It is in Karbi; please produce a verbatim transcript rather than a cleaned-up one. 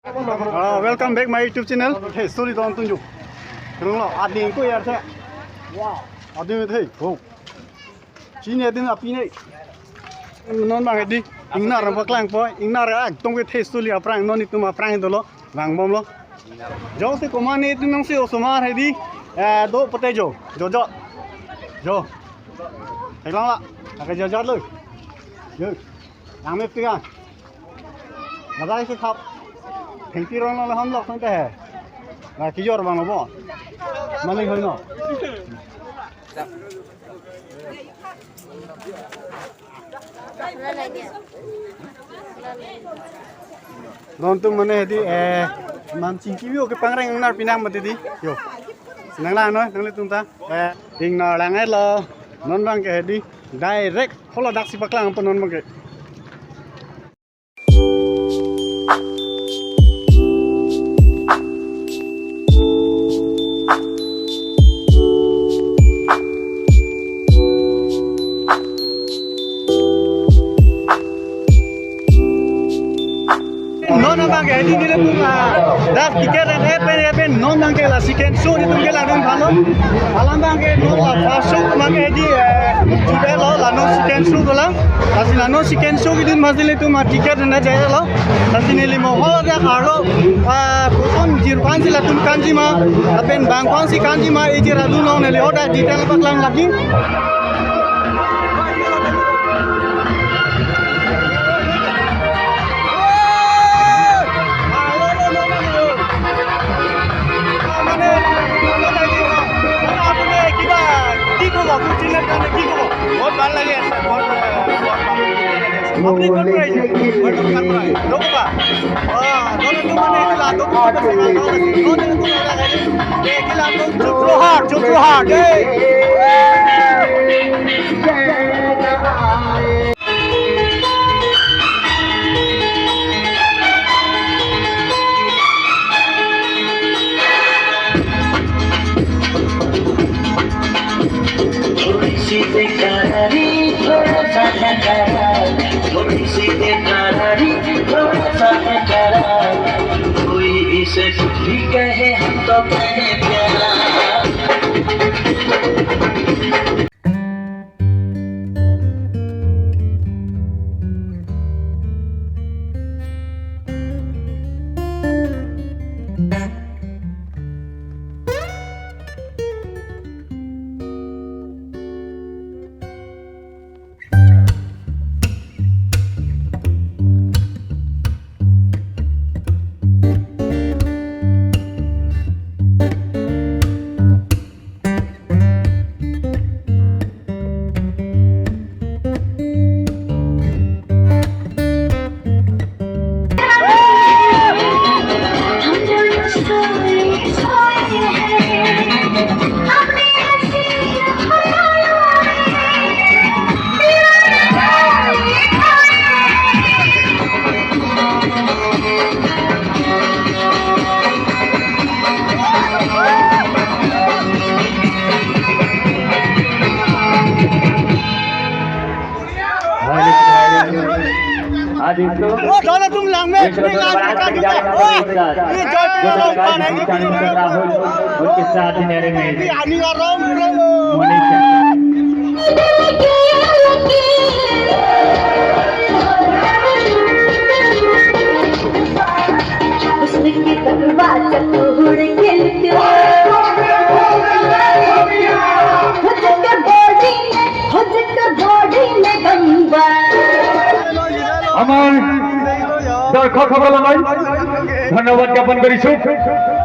Ah, welcome back my YouTube channel. Hey, sorry, don tunjuk. Rong lo, ading ko yar the. Wow, ading the. Oh. Chini ading api ne. Non bang hedi. Ingnar paklang po. Ingnar ak tong ke the suli aphrang non itum aphrang dolo. Bang bom lo. Jongsi komat ne itum nangsi osomar hedi. Eh, do pate jo. Jo jo. Jo. Theklang la. Aka jo jo lo. Jo. Nang me pikan. Nadai si khap. Thengpi rong lo ham lok sangte he. Na kijor bang lo bo. Mali hoi no. Non tum mane hedi, eh, man chingki view ke pangreng nar pinang mati di. Yo. Nang lang no, nang le tum ta. Eh, ingnar lang lo. Non bang ke hedi. Direct holo daksi paklang po non bang ke. Non abang ke hedi nelitum, ah, dak ticket an epen epen non abang ke la second show nelitum ke langdun phano. Alam abang ke non la first show abang ke hedi, eh, jube lo la non second show dolang. Lasi la non second show kedun masih nelitum a ticket an jai lo. Lasi neli mo ho dak arlo, ah, koson jirpan si latum kanji ma, lapen bang kwan si kanji ma, ejir adun long neli order detail paklang lagi. বহুত ভাল লাগে আছে, বহুত, বহুত ভাল লাগে আছে। আপুনি ক'ৰ পৰা আহিছে? মই দৰকাৰ পৰা আহিছোঁ। নক'বা। অ, দলটো মানে এইটো লাডু বুলি কৈছে, লাডু আছে। দলটো মানে এইটো লাডু। এই কি লাডু? যোৰহাট, যোৰহাট। এই। थोड़ी सी बेकरारी, थोड़ा सा नजारा, थोड़ी सी बेकरारी, थोड़ा सा नजारा, कोई इसे कुछ भी कहे, हम तो कहें प्यारा। आज इसको ओ, दोनों तुम लांग में, ये श्रोता बड़ा तक जाए, ओ, ये जो जो सरकार की किसान कर रहा हो, उनके साथ ही मेरे में ये आने का रोम, रोम। मोनिका। আমাৰ দৰ্শকসকললৈ ধন্যবাদ জ্ঞাপন কৰিছো।